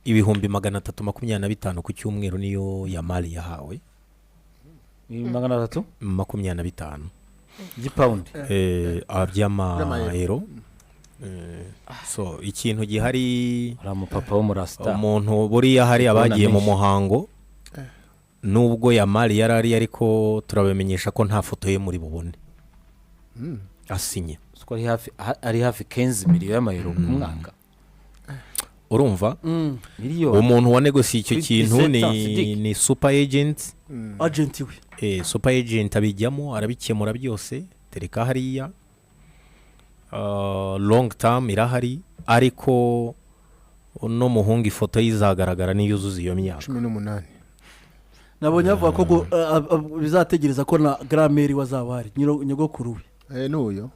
325,000 ku cyumweru niyo Yamal yahawe. 300 25 by'ipawundi. By'amayero. So ikintu gihari, hari umupapa w'umurasta, umuntu buriya hari abagiye mu muhango, nubwo Yamal yarari, ariko turabamenyesha ko nta foto ye muri bubone asinye. Ko ari hafi 15 miliyoni y'amayero ku mwaka. Urumva umuntu wanegosiye icyo kintu ni super agent, agent we, super agent abijyamo arabikemura byose, tereka hariya. Long term irahari, ariko uno muhungu ifoto yizagaragara niyo yuzuza iyo myaka 18. Nabonye avuga ko bizategereza ko na grand-mère wazaba hari nyogokuru we. N'uyo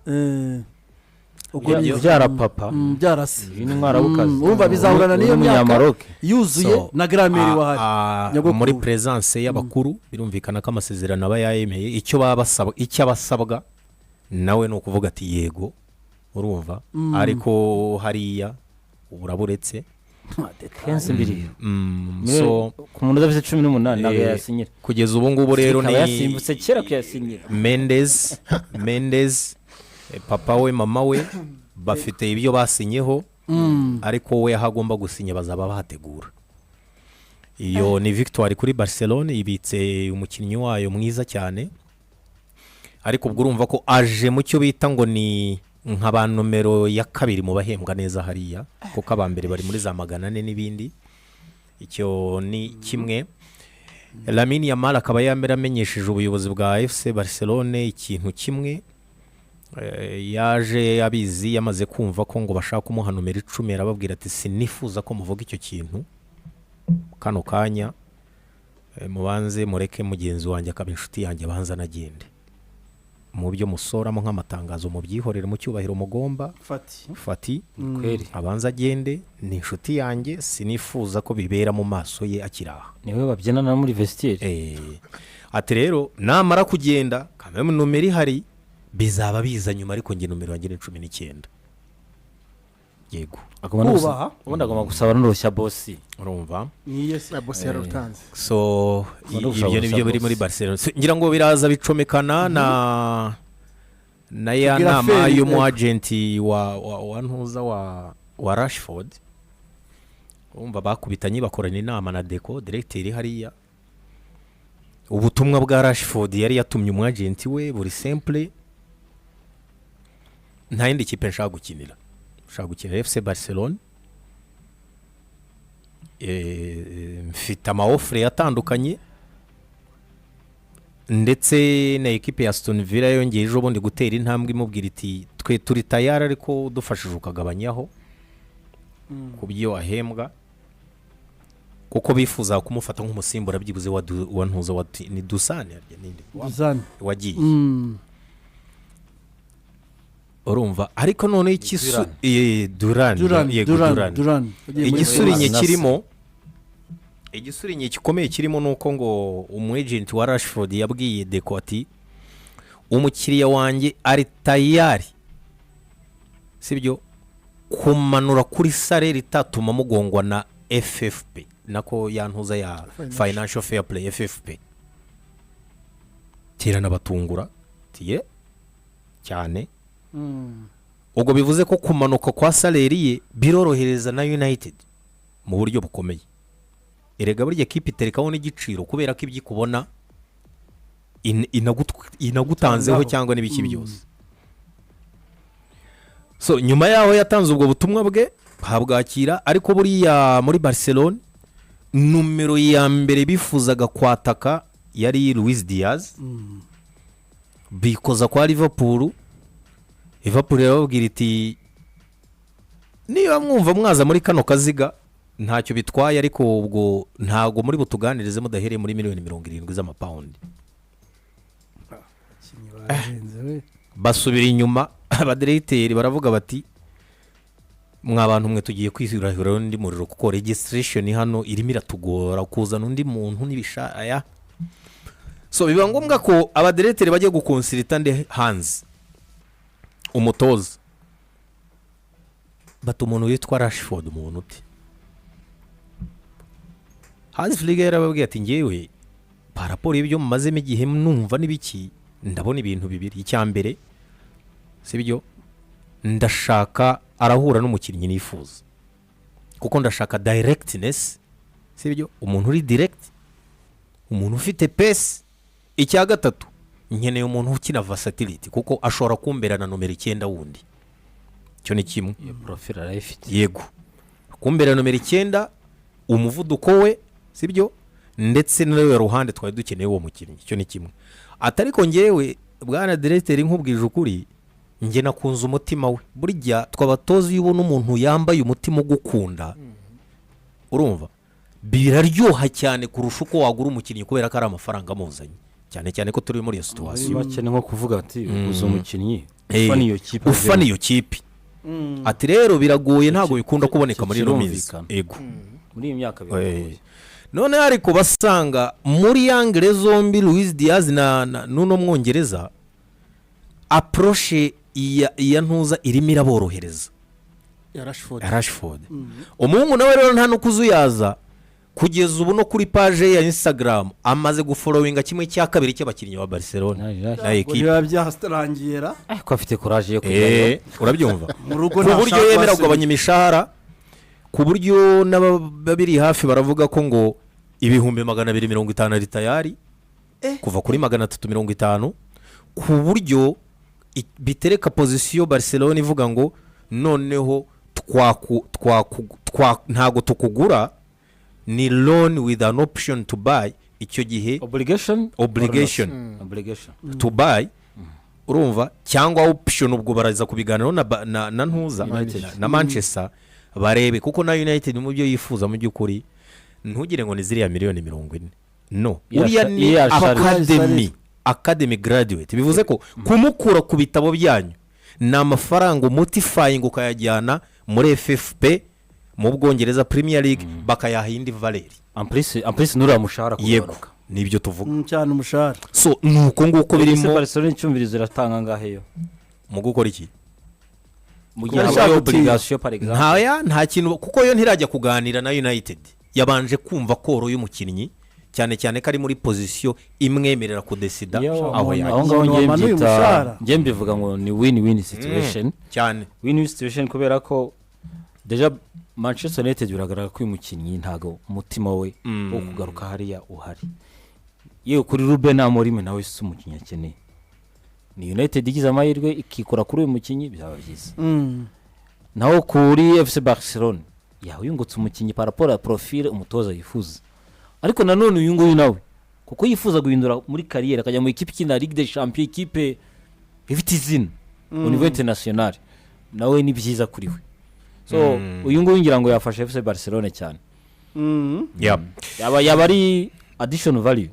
ubwo byara papa byarase n'umwarabukazi, urumva bizahurana n'iyo myaka yuzuye na grand-mère wahari muri presence y'abakuru. Birumvikana ko amasezerano aba yayemeye, icyo baba basaba, icyo abasabwa nawe ni ukuvuga ati yego, urumva, ariko hariya uraburetse 15 miliyoni. So ku muntu udafite 18 ntabwo yasinyira kugeza ubu ngubu. Rero ni yasimbutse kera kuyasinyira. Mendes, papa we, mama we bafite ibyo basinyeho, ariko we aho agomba gusinya bazaba bahategura. Iyo ni victoire kuri Barcelone, ibitse umukinnyi wayo mwiza cyane. Ariko ubwo urumva ko aje mu cyo bita ngo ni nka ba nomero ya kabiri mu bahembwa neza hariya, kuko aba mbere bari muri za 400 n'ibindi. Icyo ni kimwe. Lamine Yamal akaba yaramenyesheje ubuyobozi bwa FC Barcelone ikintu kimwe. Yaje abizi, yamaze kumva ko ngo bashaka kumuha nomero 10, arababwira ati sinifuza ko muvuga icyo kintu kano kanya, mubanze mureke mugenzi wanjye akaba inshuti yanjye abanza anagende, mu byo musoramo nk'amatangazo mubyihorere mu cyubahiro mugomba. Fati abanza agende, ni inshuti yanjye, sinifuza ko bibera mu maso ye akiri aha. Niwe babyinana muri vestiaire. Ati rero namara kugenda kamwe nomero ihari bizaba biza nyuma, ariko njye nomero yanjye ni 19. Yego, ubundi agomba gusaba n'uruhushya bosi, urumva bosi yarutanze. So ibyo nibyo biri muri Barcelona, ngira ngo biraza bicomekana na ya nama y'umu agenti wa ntuza wa Rashford. Urumva bakubitanye bakorana inama na Deco directeur hariya. Ubutumwa bwa Rashford yari yatumye umu agenti we buri simple: nta yindi kipe nshaka gukinira, nshaka gukinira FC Barcelone. Mfite ama offre atandukanye, ndetse na ekipe ya Aston Villa yongeye ejo bundi gutera intambwe imubwira iti twe turi tayari, ariko udufashije ukagabanyaho ku byo ahembwa, kuko bifuza kumufata nk'umusimbura byibuze wa ntuza wa ni Dusane wagiye, urumva. Ariko noneho igisurinye kirimo, igisurinye gikomeye kirimo ni uko ngo umu agent wa Rashford yabwiye Deco ati umukiriya wanjye ari tayari, sibyo, kumanura kuri salaire itatuma mugongwa na FFP, nako yantuza ya Financial Fair Play, FFP. Kiranabatungura tiye cyane. Ubwo bivuze ko kumanuka kwa salaire ye birorohereza na United mu buryo bukomeye. Erega burya kipe iterekaho n'igiciro kubera ko ibyo ikubona inagutanzeho cyangwa n'ibiki byose. So nyuma yaho yatanze ubwo butumwa bwe habwakira, ariko buriya muri Barcelone numero ya mbere bifuzaga kwataka yari Luis Diaz, bikoza kwa Liverpool. Liverpool irababwira iti niba mwumva mwaza muri kano kaziga ntacyo bitwaye, ariko ubwo ntago muri butuganirize mudahereye muri miliyoni 70 z'amapawundi. Basubira inyuma abadiregiteri baravuga bati mwa bantu mwe tugiye kwishyurahura undi muriro, kuko registration hano irimo iratugora kuzana undi muntu n'ibishaya. So biba ngombwa ko abadiregiteri bajya gukonsilita nde hanze umutoza, bati umuntu witwa Rashford umuntu uti Hans Flick yarababwiye ati: "Ngewe, par rapport y'ibyo mumazemo igihe numva n'ibiki, ndabona ibintu bibiri. Icya mbere, sibyo, ndashaka arahura n'umukinnyi nifuza, kuko ndashaka directness, sibyo, umuntu uri direct, umuntu ufite pace. Icya gatatu, nkeneye umuntu ukina versatility, kuko ashobora kumbera na nomero 9 wundi." Icyo ni kimwe. Iyo profile arayifite. Yego, kumbera nomero 9, umuvuduko we, sibyo, ndetse n'urundi ruhande twari dukeneye uwo mukinnyi. Icyo ni kimwe. Ati: "Ariko ngewe, bwana directeur, nkubwije ukuri, njye nakunze umutima we." Burya twabatoza, iyo ubona umuntu yambaye umutima ugukunda, urumva biraryoha cyane kurusha uko wagura umukinnyi kubera ko ari amafaranga amuzanye, cyane cyane ko turi muri iyo Muri situation. make ni nko kuvuga ati uguze umukinnyi ufana iyo kipe. Ufana iyo kipe. Ati: "Rero biragoye, ntabwo bikunda kuboneka muri ino minsi." Kirumvikana. Ego. Muri iyi myaka biragoye. None ariko basanga muri angle zombi, Luis Diaz na n'uno Mwongereza, approche iya ntuza irimo iraborohereza. Ya Rashford. Rashford. Umuhungu nawe rero nta no kuzuyaza. Kugeza ubu no kuri page ye ya Instagram amaze gufollowinga 1/2 cy'abakinnyi ba Barcelona na Ngo ekipe. biba byarangiye ra. Ko afite courage yo kujyayo. Urabyumva? Mu rugo Ku buryo ntashaka yemera kuhasubira. kugabanya imishahara, ku buryo n'ababiri hafi baravuga ko ngo 250,000 ari tayari kuva kuri 350, ku buryo bitereka position Barcelona ivuga ngo noneho ntago tukugura, ni loan with an option to buy. Icyo gihe Obligation. Obligation. Obligation. To buy, urumva, cyangwa option. Ubwo baraza kubiganiraho na ntuza United. na Manchester, barebe, kuko na United mu byo yifuza, mu by'ukuri ntugire ngo ni ziriya miliyoni 40, no. Uriya ni Iriya shari. academy graduate, bivuze ko kumukura ku bitabo byanyu ni amafaranga umutifayingi, ukayajyana muri FFP mu Bwongereza, Premier League, bakayaha indi valeur. En plus n'uriya mushahara Yego, kugabanuka. nibyo tuvuga. Cyane umushahara. So ni uko nguko Ese birimo. Barcelona icyumvirizo iratanga angahe yo Mu gukora iki? Mu gihe Kuba habaye ishaka obligation, par exemple? Ntaya, nta kintu, kuko yo ntirajya kuganira na United. Yabanje kumva koro y'umukinnyi, cyane cyane ko ari muri position imwemerera kudesida Iyo- aho yajya. Aho ngaho Umuntu ngiye wamanuye mbyita umushahara. Ngiye mbivuga ngo ni win win situation. Cyane. Win win situation kubera ko déjà Manchester United biragaragara ko uyu mukinnyi ntago umutima we wo kugaruka hariya uhari. Yewe, kuri Ruben Amorim nawe si umukinnyi akeneye. Ni United igize amahirwe ikikora kuri uyu mukinnyi, byaba byiza. Naho kuri FC Barcelone yaba yungutse umukinnyi par rapport ya profile umutoza yifuza. Ariko nanone uyu nguyu nawe, kuko yifuza guhindura muri carrière, akajya mu ikipe ikina Ligue des Champions, ikipe ifite izina au niveau international, nawe ni byiza kuri we. So uyu nguyu ngira ngo yafasha FC Barcelone cyane. Yaba ari additional value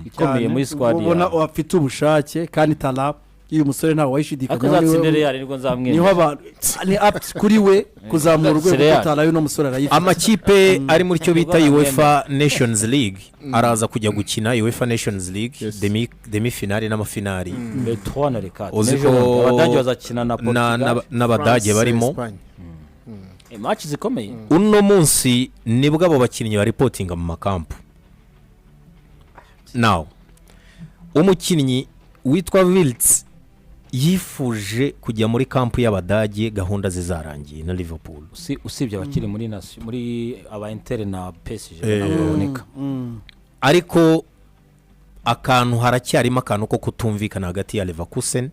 ikomeye Cyane. muri squad Ubona yawe. afite ubushake kandi talent y'uyu musore ntawe Ariko wayishidikanyaho. uzatsinde Real nibwo Niho nzamwemera. abantu ni apt kuri we kuzamura urwego, Real. kuko talent y'uno musore arayifite. Amakipe ari muri cyo bita Nibwo. UEFA Nations League araza kujya gukina UEFA Nations League demi finale n'amafinari. Le 3 na le 4. Uzi N'ejo ko Abadage bazakina na Portugal. n'Abadage France, barimo. Espagne. Match zikomeye. Uno munsi nibwo abo bakinnyi bareportinga mu makampu. Nawe umukinnyi witwa Wirtz yifuje kujya muri camp y'Abadage, gahunda zizarangiye na Liverpool. Usibye abakiri muri nation, muri aba Inter na PSG ntabwo baboneka. Ariko akantu haracyarimo akantu ko kutumvikana hagati ya Leverkusen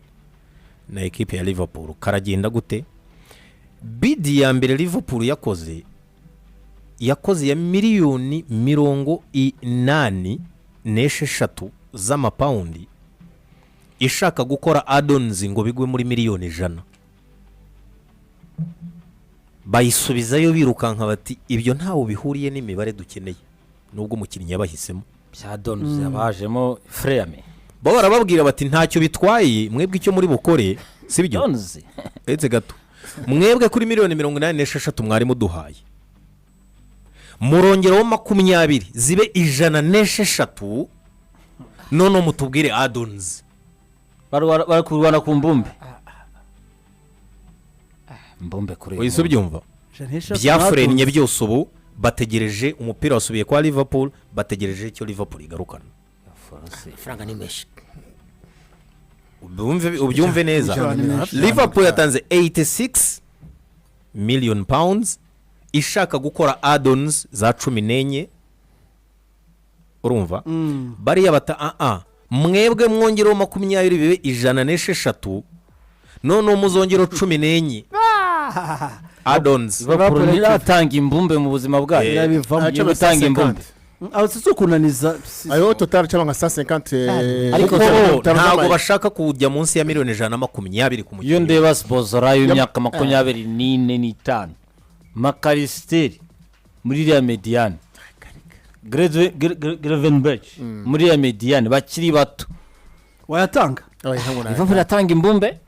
na ekipe ya Liverpool. Karagenda gute? Bid ya mbere Liverpool yakoze ya 86 miliyoni z'amapawundi, ishaka gukora add-ons ngo bigwe muri miliyoni 100. Bayisubizayo birukanka, bati ibyo ntawe bihuriye n'imibare dukeneye, nubwo umukinnyi yabahisemo. Bya add-ons yabajemo frame. Bo barababwira bati ntacyo bitwaye, mwebwe icyo muri bukore, si byo? Add-ons. Uretse gato, mwebwe kuri 86 miliyoni mwari muduhaye, murongeraho 20 zibe 106, none mutubwire add-ons. Bari kurwana ku mbumbe mbumbe kuri uyu Wahise muntu. ubyumva? 106 Byafurennye add-ons. byose. Ubu Bategereje umupira wasubiye kwa Liverpool, bategereje icyo Liverpool igarukana. Amafaranga ni menshi. Ubyumve neza. 100. Liverpool yatanze 86 million pounds ishaka gukora add-ons za 14, urumva? Bariya bata aa mwebwe mwongereho 20 bibe 106, noneho muzongereho 14 add-ons. Liverpool ntiratanga imbumbe mu buzima bwayo. Irabivamo. Iyo gutanga imbumbe. Aho si ukunaniza Ayo total cyangwa nka 150. Ariko Kuko ntabwo bashaka kujya munsi ya miliyoni 120 ku Iyo mukinnyi. ndeba Szoboszlai y'imyaka 24 n'itanu, Mac Allister muri iriya médiane, Gravenberch muri iriya médiane, bakiri bato. Wayatanga. Liverpool yatanga imbumbe.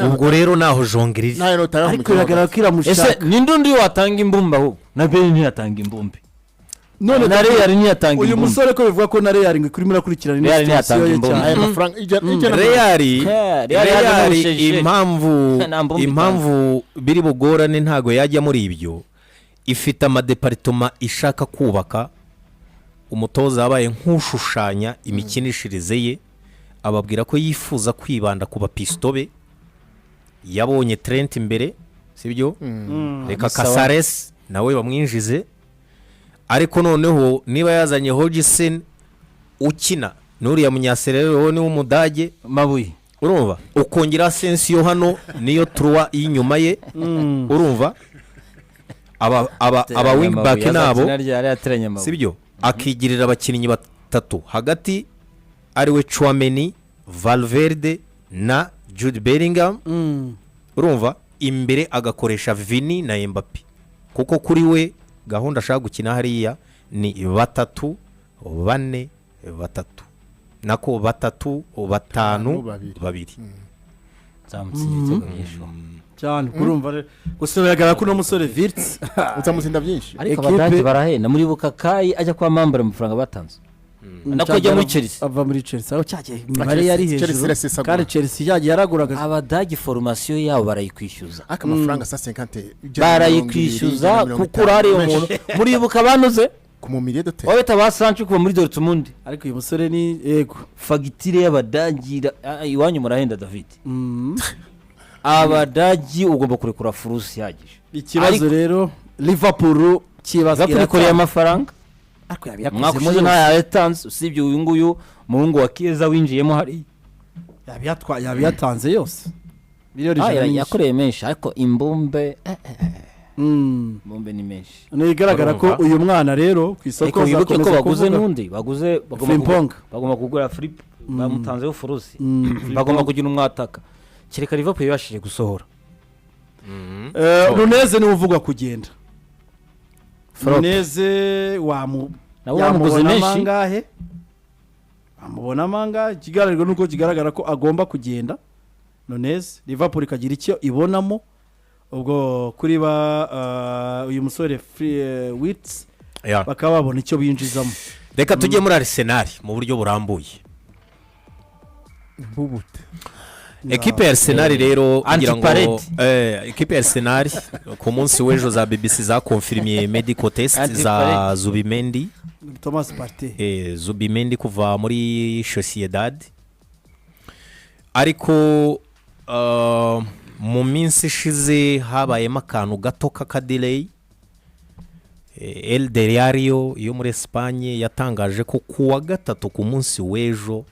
Ubwo rero naho jongiriri. Ariko biragaragara ko Ese iramushaka. ninde undi watanga imbumbe? Ahubwo na Bale ntiyatanga imbumbe. None Na Real ntiyatanga uyu imbumbe. musore ko bivuga ko na Real ngo irimo irakurikirana ino Real situation ntiyatanga ye imbumbe. cyane. Aya mafaranga ijana. Real Real Real yaramusheshe. Impamvu Nta mbumbe. Impamvu biri bugorane, ntago yajya muri ibyo, ifite amadeparitoma ishaka kubaka. Umutoza yabaye nk'ushushanya imikinishirize ye, ababwira ko yifuza kwibanda ku bapisito be. Yabonye Trent imbere, sibyo? Reka Sawa. Caceres nawe bamwinjize, ariko noneho niba yazanye Huijsen ukina n'uriya munyaserero ni w'umudage. Mabuye. Urumva, ukongera Asensio hano, niyo trois y'inyuma ye, urumva aba wing back nabo, Yateranye amabuye. Sibyo? Akigirira abakinnyi batatu hagati, ariwe Tchouameni, Valverde na Jude Bellingham. Urumva, imbere agakoresha Vini na Mbappe, kuko kuri we gahunda ashaka gukina hariya ni batatu bane batatu, nako batatu batanu babiri. Babiri. Nzamutsinda ibitego byinshi. Cyane, urumva rero, gusa biragaragara ko uno musore Wirtz Uzamutsinda byinshi. Ariko Ekipe- Abadage barahenda. Muribuka Kai ajya kwa Mambara, amafaranga batanze nako ajya muri Chelsea. Ava muri Chelsea aho cyagiye imibare yari Chelsea hejuru. irasesagura. Kandi Chelsea yagiye yaraguraga. Abadage formation yabo barayikwishyuza. Ariko amafaranga 150, Barayikwishyuza kuko urariye umuntu. Muribuka banuze ku mu milieu de terrain. wowe bita ba Sancho kuva muri Dortmund. Ariko uyu musore ni yego. Fagitire y'Abadagi iwanyu murahenda, David. Abadagi ugomba kurekura furusi ihagije. Ikibazo Ariko- rero Liverpool kibazo. Liverpool ikoreye amafaranga. Ariko Umwaka yabiyakozemo ushize yose. ntayo yatanze, usibye uyu nguyu muhungu wa Chiesa winjiyemo hariya. Yabiyatanze yose, miliyoni Ah, 100 nyinshi. Yakoreye menshi, ariko imbumbe imbumbe ni menshi. Ni igaragara ko Urumva? uyu mwana rero ku isoko Ariko wibuke ko azakomeza baguze kuvuga. n'undi baguze, bagomba Frimpong. Bagomba kugura Philip, bamutanzeho furusi. Mm. Bagomba kugira umwataka, kereka Liverpool yabashije gusohora. Nunez niwe uvugwa kugenda. Flop. Nunez wamu Nabo bamuguze yamubonamo menshi. angahe? Amubonamo angahe? Ikigaragara nuko kigaragara ko agomba kugenda Nunez, Liverpool ikagira icyo ibonamo. Ubwo kuri ba uyu musore Wirtz bakaba babona icyo binjizamo. Reka tujye muri Arsenal mu buryo burambuye. Bubute. Ekipe ya Arsenal rero ngira ngo Anti-parade. Ekipe ya Arsenal ku munsi w'ejo za BBC zakonfirimiye medical test za Anti-parade. Zubimendi. Thomas Partey. Zubimendi kuva muri Sociedad, ariko mu minsi ishize habayemo akantu gato k'aka delay. El Diario yo muri Espagne yatangaje ko ku wa gatatu, ku munsi w'ejo,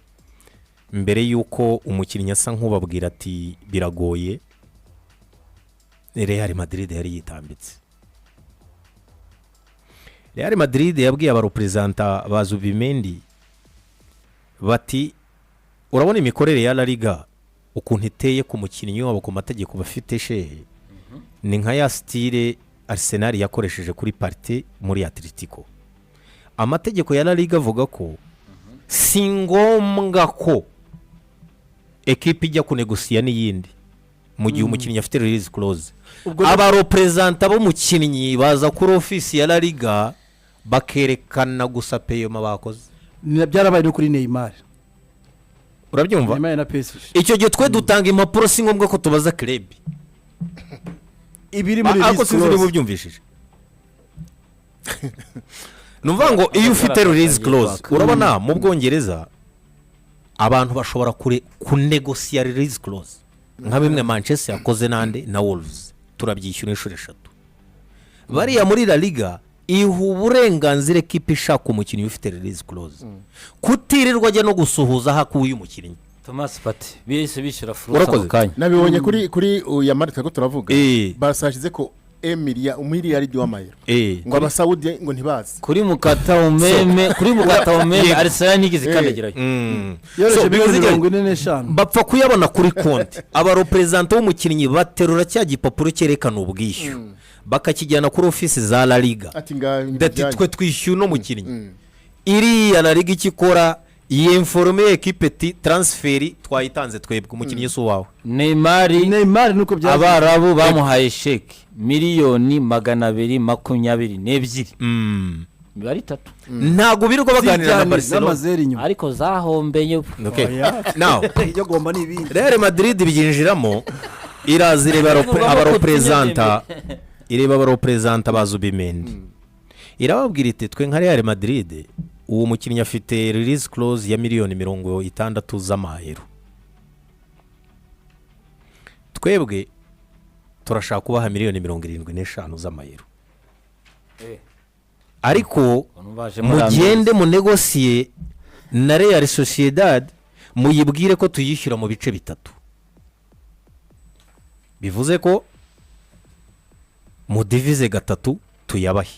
mbere y'uko umukinnyi asa nk'ubabwira ati biragoye, Real Madrid yari yitambitse. Real Madrid yabwiye abareperezanta ba Zubimendi bati: "Urabona imikorere ya La Liga ukuntu iteye ku mukinnyi wabo, ku mategeko bafite shehe, ni nka ya style Arsenal yakoresheje kuri Partey muri Atletico. Amategeko ya La Liga avuga ko si ngombwa ko ekipa ijya kunegosiya n'iyindi mu gihe umukinnyi afite release clause. Abareperezanta b'umukinnyi baza kuri ofisi ya La Liga bakerekana gusa paiement bakoze." Byarabaye no kuri Neymar. Urabyumva? Neymar na PSG. Icyo gihe twe dutanga impapuro, si ngombwa ko tubaza club. Ibiri muri Ariko release sinzi niba clause. ubyumvishije. Ni ukuvuga ngo iyo ufite release clause, Kwaka. urabona mu Bwongereza abantu bashobora kunegosiya release clause, nka bimwe Manchester yakoze nande na Wolves, turabyishyura inshuro eshatu. Bariya muri La Liga iha uburenganzira ekipa ishaka umukinnyi ufite release clause kutirirwa ajya no gusuhuza aho akuye umukinnyi. Thomas Partey bihise bishyura furusa Urakoze. ako kanya. Nabibonye kuri uyu mari turiko turavuga. Basashize ko emilia umiliyaridi w'amayero ngo Abasawudi ngo ntibazi. Kuri mukata umeme Arsenal ntigeze ikandagirayo. Yoroshye. So, Miliyoni bivuze iki? 45. Bapfa kuyabona kuri konti, abareperezanta b'umukinnyi baterura cya gipapuro cyerekana ubwishyu, bakakijyana kuri ofisi za La Liga. Ati nga Dati twe twishyuye uno mukinnyi. Iriya La Liga icyo ikora, yinforme ekipe ti transfer twayitanze twebwe, umukinnyi si uwawe. Neymar. Neymar nuko byagenze. Abarabu bamuhaye sheke miliyoni 222, imibare itatu. Ntabwo birirwa baganira na Zijyanye Barcelona. n'amazeru inyuma. Ariko zahombeye. Okay. Oya. Now Ibyo agomba ni ibindi. Real Madrid byinjiramo, iraza ireba abareperezanta, ireba abareperezanta ba Zubimendi, irababwira iti: "Twe nka Real Madrid, uwo mukinnyi afite release clause ya miliyoni 60 z'amayero. Twebwe turashaka kubaha miliyoni 75 z'amayero, ariko mugende munegosiye na Real Sociedad, muyibwire ko tuyishyura mu bice bitatu. Bivuze ko mudivize gatatu tuyabahe."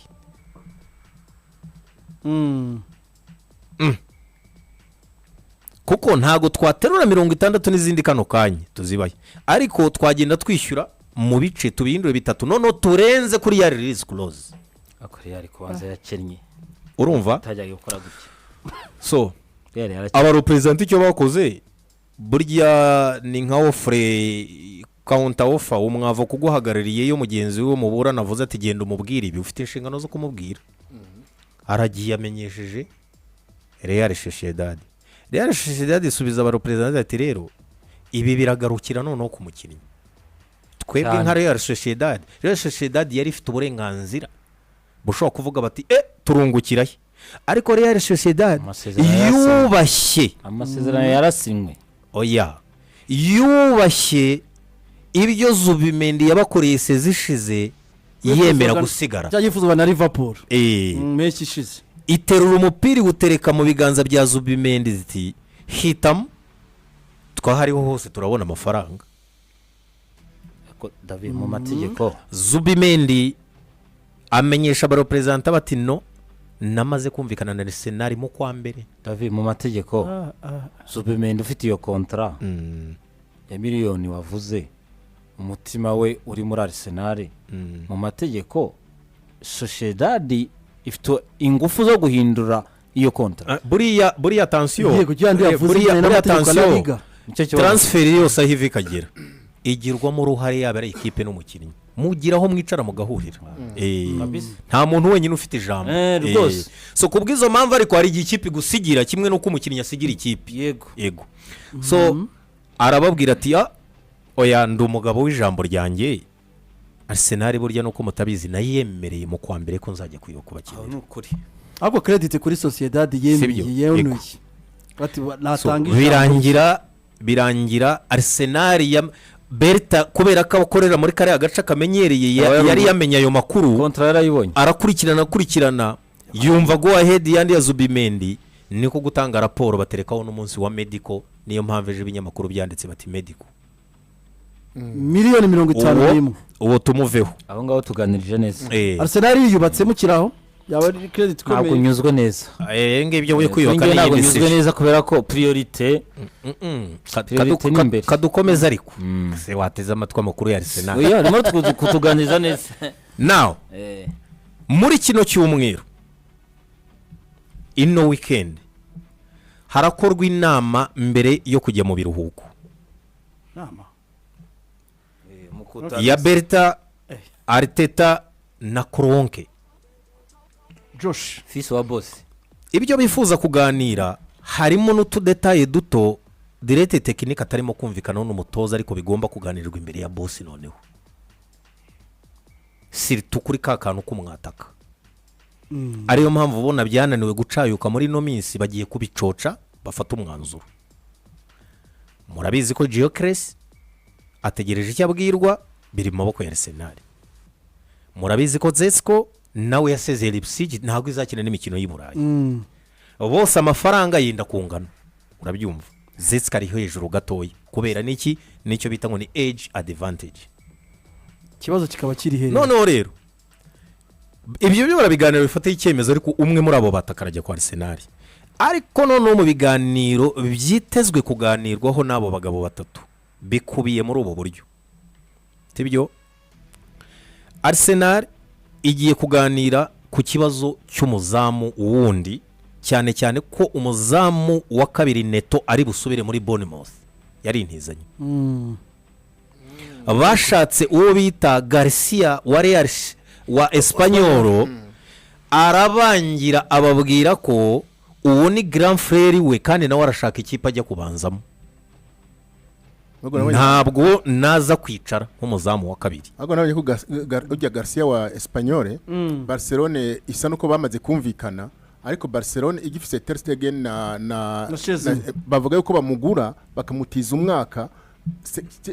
Kuko ntabwo twaterura 60 n'izindi kano kanya tuzibahe, ariko twagenda twishyura mu bice, tubihindure bitatu, noneho turenze kuri ya release clause. Ariko Real kubanza yakennye. Urumva? Itajyaga gukora gutya. So Real yarakennye. abareperezanta icyo bakoze burya ni nka offre, counter offer. Umwavoka kuguhagarariye, iyo mugenzi we muburana avuze ati: "Genda umubwire ibi", ufite inshingano zo kumubwira. Aragiye, amenyesheje Real Sociedad. Real Sociedad isubiza abareperezanta ati: "Rero ibi biragarukira noneho ku mukinnyi. Twebwe Cyane. nka Real Sociedad", Real Sociedad yari ifite uburenganzira bushobora kuvuga bati: "E, turungukirahe?" Ariko Real Sociedad Amasezerano yarasinywe. yubashye Amasezerano yarasinywe. Oya, yubashye ibyo Zubimendi yabakoreye sezishize, yemera gusigara. Cyangwa na Liverpool mu mpeshyi ishize. Iterura umupira, iwutereka mu biganza bya Zubimendi, ziti: "Hitamo, twahariho hose turabona amafaranga." Ariko David, mu mategeko Zubimendi amenyesha abareperezanta bati: "No, namaze kumvikana na Arsenal mu kwa mbere." David, mu mategeko, Zubimendi ufite iyo contrat ya miliyoni wavuze, umutima we uri muri Arsenal, mu mategeko Sociedad ifite ingufu zo guhindura iyo contrat. Buriya attention. Yego, cyangwa yavuze Buriya ijyanye buriya n'amategeko ya La attention. Liga. Nicyo kibazo. Transfer yose aho iva ikagera igirwamo uruhare, yaba ari ikipe n'umukinnyi, mugira aho mwicara mugahurira. Kabisa. Nta muntu wenyine ufite ijambo. Rwose. So ku bw'izo mpamvu, ariko hari igihe ikipe igusigira kimwe n'uko umukinnyi asigira ikipe. Yego. So arababwira ati: "Ah, oya, ndi umugabo w'ijambo ryanjye. Arsenal burya nuko mutabizi, nayemereye mu kwa mbere ko nzajya kwiba Aho kubakinira." ni ukuri. Ahubwo credit kuri Sociedad yemeye. Sibyo? Yenuye bati So, natanga ijambo. Birangira Arsenal ya Berta, kubera ko akorera muri kariya gace kamenyereye, yari yamenye ayo makuru. Contrat yarayibonye. Arakurikirana, akurikirana, yumva go ahead yandi ya Zubimendi, niko gutanga raporo, baterekaho n'umunsi wa medical. Niyo mpamvu ejo ibinyamakuru byanditse bati medical. Miliyoni mirongo itanu Uwo n'imwe uwo tumuveho. Aho ngaho tuganirije neza. Arsenal yiyubatse mukiraho, yaba ari credit Ntabwo ikomeye. nyuzwe neza. Ngibyo we kwiyubaka Kuri njye ntabwo n'iyindi nyuzwe si neza kubera ko priorité priorité ni imbere. Kadukomeza ariko se wateze amatwi amakuru ya Arsenal. Oya, arimo kutuganiriza neza. Now, muri kino cyumweru, ino weekend, harakorwa inama mbere yo kujya mu biruhuko Nama. Ya Berta, Arteta na Kroenke. Josh. Fils wa boss. Ibyo bifuza kuganira harimo n'utudétails duto, directeur technique atarimo kumvikanaho n'umutoza, ariko bigomba kuganirwa imbere ya boss. Noneho surtout kuri ka kantu k'umwataka. Ariyo mpamvu ubona byananiwe gucayuka muri ino minsi, bagiye kubicoca bafata umwanzuro. Murabizi ko Gyökeres ategereje icyo abwirwa, biri mu maboko ya Arsenal. Murabizi ko Sesko nawe yasezeye Leipzig, ntabwo izakina n'imikino y'i Burayi. Bose amafaranga yenda kungana, urabyumva. Sesko ari hejuru gatoya kubera n'iki? Nicyo bita ngo ni age advantage. Ikibazo kikaba kiri hehe? Noneho rero ibyo byo barabiganiro bifataho icyemezo, ariko umwe muri abo bataka arajya kwa Arsenal. Ariko noneho mu biganiro byitezwe kuganirwaho n'abo bagabo batatu bikubiye muri ubu buryo, sibyo? Arsenal igiye kuganira ku kibazo cy'umuzamu wundi, cyane cyane ko umuzamu wa kabiri Neto ari busubire muri Bournemouth, yari intizanyo. Bashatse uwo bita Garcia wa Real wa Espanyol, arabangira, ababwira ko uwo ni grand frère we, kandi nawe arashaka ikipe ajya kubanzamo. Ahubwo nabonye- Ntabwo naza kwicara nk'umuzamu wa kabiri. Ahubwo nabonye ko ujya Garcia wa Espanyol, Barcelone isa nuko bamaze kumvikana, ariko Barcelone igifise Ter Stegen na Na Szczesny. Bavuga yuko bamugura bakamutiza umwaka,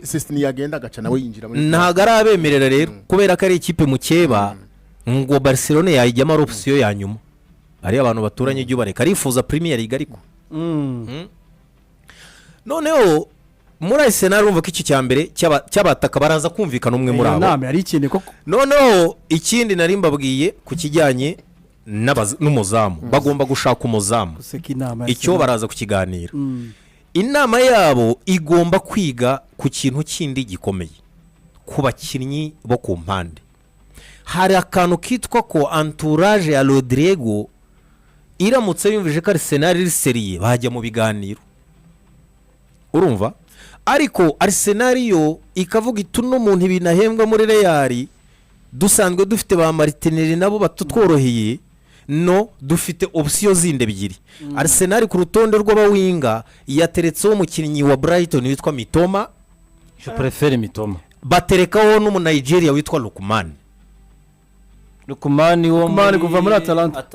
Szczesny yagenda agaca nawe yinjira muri. Ntabwo arabemerera rero, kubera ko ari ikipe mukeba, ngo Barcelone yayijyamo ari option ya nyuma. Hariyo abantu baturanye, ujya ubareka, arifuza Premier League ariko. Noneho muri Arsenal urumva ko icyo cya mbere cy'abataka baraza kumvikana umwe muri Iyo abo. Nama yari ikeneye koko. Noneho ikindi nari mbabwiye ku kijyanye n'umuzamu, bagomba gushaka umuzamu. Guseka inama ya Icyo Arsenal. baraza kukiganira. Inama yabo igomba kwiga ku kintu kindi gikomeye, ku bakinnyi bo ku mpande. Hari akantu kitwa ko entourage ya Rodrigo iramutse yumvise ko Arsenal iri sérieux, bajya mu biganiro, urumva? Ariko Arsenal yo ikavuga iti: "Uno muntu ibintu ahembwa muri Real, dusanzwe dufite ba Martinelli nabo batutworoheye, no dufite option zindi ebyiri." Arsenal ku rutonde rw'abawinga yateretseho umukinnyi wa Brighton witwa Mitoma. Je préfère Mitoma. Baterekaho n'umunigeria witwa Lookman. Lookman wo Lookman kuva muri Atalanta.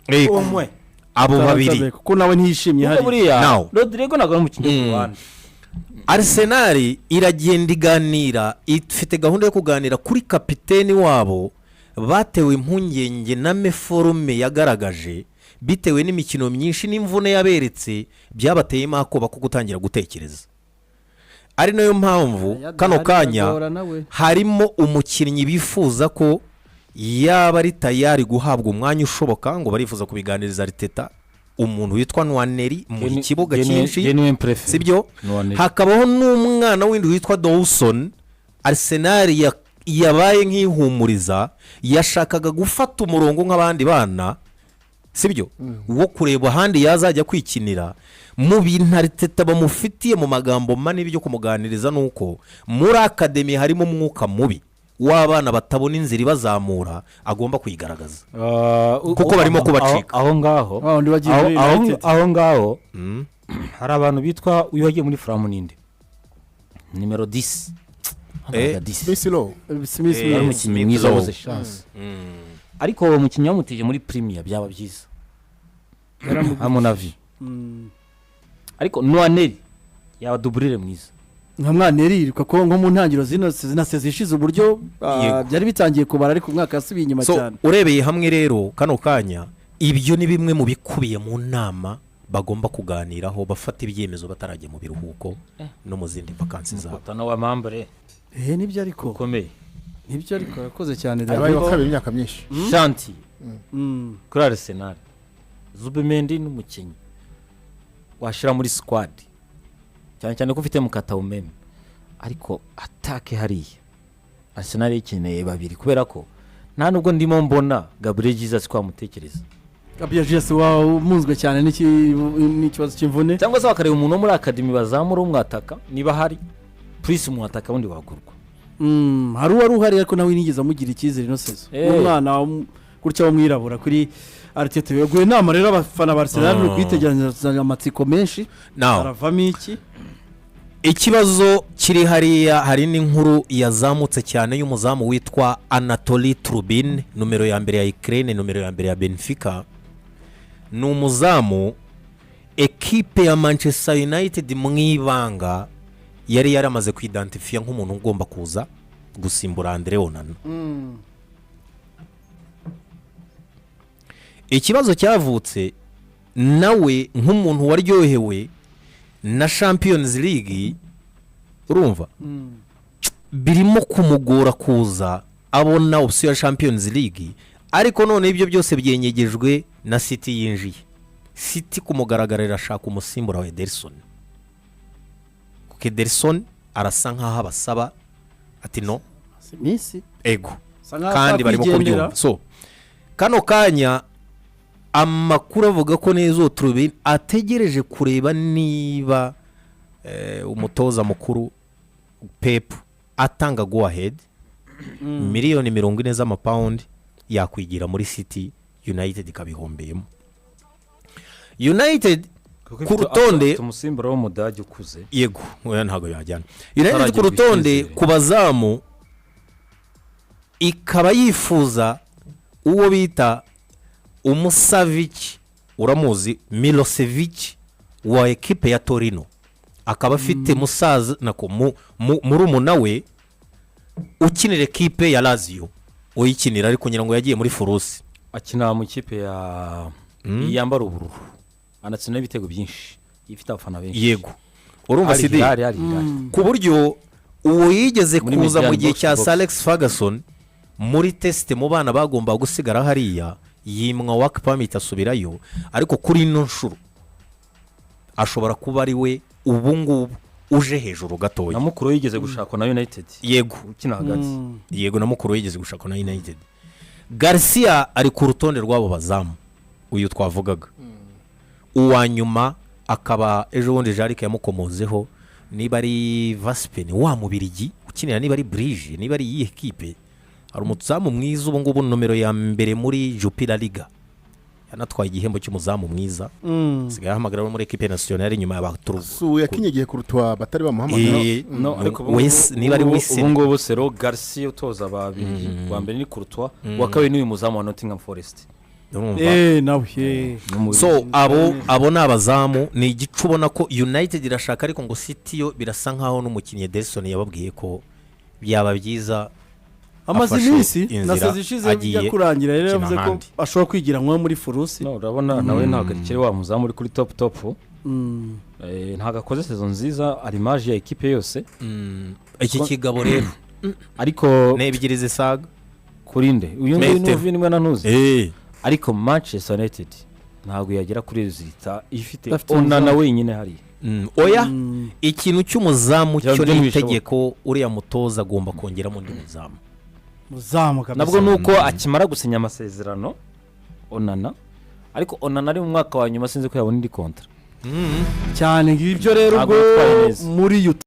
Yego. Umwe. Abo babiri. Kuko nawe ntiyishimye Kuko hari. buriya Now. Rodrigo ntabwo ari umukinnyi wo ku ruhande. Arsenal iragenda iganira, ifite gahunda yo kuganira kuri kapiteni wabo batewe impungenge na méforme yagaragaje bitewe n'imikino myinshi n'imvune yaberetse, byabateyemo akoba ko gutangira gutekereza. Ari nayo mpamvu kano kanya harimo umukinnyi bifuza ko yaba ari tayari guhabwa umwanya ushoboka, ngo barifuza kubiganiriza Arteta, umuntu witwa Nwaneri mu kibuga cyinshi. Genuine préfère. Sibyo? Nwaneri. Hakabaho n'umwana w'indi witwa Dawson Arsenal yabaye nk'ihumuriza, yashakaga gufata umurongo nk'abandi bana, sibyo, wo kureba ahandi yazajya kwikinira. Mu bintu Arteta bamufitiye mu magambo manini byo kumuganiriza ni uko muri academy harimo umwuka mubi w'abana batabona inzira ibazamura, agomba kuyigaragaza kuko barimo kubacika. Aho ngaho Wa wundi wagiye muri United. Aho ngaho hari abantu bitwa, uyu wagiye muri Fulham ninde, nimero 10? 10. Smith Rowe. Smith Yari Rowe. umukinnyi Smith mwiza Rowe. wabuze chance, ariko uwo mukinnyi bamutije muri Premier byaba byiza, à mon avis. Ariko Nwaneri yaba doublure mwiza. Nka Nwaneri yiruka ko nko mu ntangiriro zino zina saison ishize uburyo Yego. byari bitangiye kubara, ariko umwaka yasubiye inyuma So cyane. urebeye hamwe rero kano kanya, ibyo ni bimwe mu bikubiye mu nama bagomba kuganiraho bafata ibyemezo batarajya mu biruhuko no mu zindi vacances zabo. Mukutano wa mambure Nibyo ariko. ukomeye. Nibyo ariko, yakoze cyane. Yabaye wa kabiri imyaka myinshi. Chantier kuri Arsenal, Zubimendi n'umukinnyi washyira muri squad, cyane cyane ko ufite mukata umeme, ariko attaque hariya Arsenal ikeneye babiri, kubera ko nta nubwo ndimo mbona Gabriel Jesus ko wamutekereza. Gabriel Jesus wamunzwe cyane n'ikibazo cy'imvune. Cyangwa se bakareba umuntu wo muri academy bazamura umwataka niba hari purisi umwataka wundi wagurwa. Hari uwari uhari ariko nawe ntiyigeze amugira icyizere ino saison. Umwana gutya w'umwirabura kuri Arteta yaguye inama. Rero abafana ba Arsenal ni ukwitegereza amatsiko menshi. Now haravamo iki? Ikibazo kiri hariya, hari n'inkuru yazamutse cyane y'umuzamu witwa Anatoli Trubin, nomero ya mbere ya Ukraine, nomero ya mbere ya Benfica. Ni umuzamu ekipe ya Manchester United mu ibanga yari yaramaze kwidantifiya nk'umuntu ugomba kuza gusimbura Andre Onana. Ikibazo cyavutse, nawe nk'umuntu waryohewe na Champions League, urumva birimo kumugora kuza abona option ya Champions League. Ariko none ibyo byose byenyegejwe na City yinjiye. City ku mugaragaro irashaka umusimbura wa Ederson, kuko Ederson arasa nkaho abasaba ati no. Si iminsi. Ego. Asa nkaho Kandi barimo atakwigendera. kubyumva. So kano kanya amakuru avuga ko neza Trubin ategereje kureba niba umutoza mukuru Pep atanga go ahead, 40 miliyoni z'amapawundi yakwigira muri City, United ikabihombeyemo. United ku rutonde Umusimbura w'Umudage ukuze. Yego, oya, ntabwo yajyana United ku Utaragirwa rutonde. icyizere. Ku bazamu ikaba yifuza uwo bita Umusavic, uramuzi, Milosevic wa ekipe ya Torino, akaba afite musaza nako murumuna we ukinira ekipe ya Lazio, uyikinira ariko ngira ngo yagiye muri furusi. Akina mu ikipe ya yambara ubururu, anatsinda ibitego byinshi, ifite abafana benshi. Yego, urumva Ari sidi Hilal, ari Hilal. Ku buryo uwo yigeze Muri kuza mu Median gihe box cya to box. Sir Alex Ferguson muri test mu bana bagomba gusigara hariya, yimwa work permit asubirayo. Ariko kuri ino nshuro ashobora kuba ari we ubu ngubu uje hejuru gatoya. Na mukuru we yigeze gushakwa na United. Yego. Ukina hagati. Yego, na mukuru we yigeze gushakwa na United. Garcia ari ku rutonde rw'abo bazamu uyu twavugaga. Uwa nyuma akaba ejo bundi Jarike yamukomozeho, niba ari Vasipeni wa Mubirigi ukinira, niba ari Burije, niba ari iyihe kipe. Hari umuzamu mwiza ubu ngubu, nomero ya mbere muri Jupiler Liga, yanatwaye igihembo cy'umuzamu mwiza, asigaye ahamagara no muri ekipe nationale nyuma ya ba Su yakinye igihe Courtois batari bamuhamagara. No, ariko ubu Niba ari Wese. Ubu ngubu sero Garcia utoza babiri, uwa mbere ni Courtois, uwa kabiri ni uyu muzamu wa Nottingham Forest. Urumva? Nawe. So abo ni abazamu, ni igice ubona ko United irashaka, ariko ngo City yo birasa nkaho n'umukinnyi Ederson yababwiye ko byaba byiza Amaze afashe iminsi inzira na saison ishize agiye ijya kurangira rero gukina yavuze ko ahandi. ashobora kwigira nko muri furusi. No, urabona nawe ntabwo akiri wa muzamu uri kuri top top. Ntabwo akoze saison nziza, ari maje ya ekipe yose. Iki kigabo rero Ariko ni ebyiri zisaga. Kuri nde? Uyu nguyu? Metero. N'uvi nimwe na ntuzi. Ariko Manchester United ntabwo yagera kuri résultat ifite Bafite Onana umuzamu. wenyine hariya. Oya, ikintu cy'umuzamu Bya cyo byo ni ntibishoboka. itegeko, uriya mutoza agomba kongeramo undi muzamu. Muzamu kabisa. Nabwo ni uko akimara gusinya amasezerano Onana, ariko Onana ari mu mwaka wa nyuma, sinzi ko yabona indi contrat. Cyane, ngibyo rero. Ntabwo Ubwo yitwaye neza. muri yuta.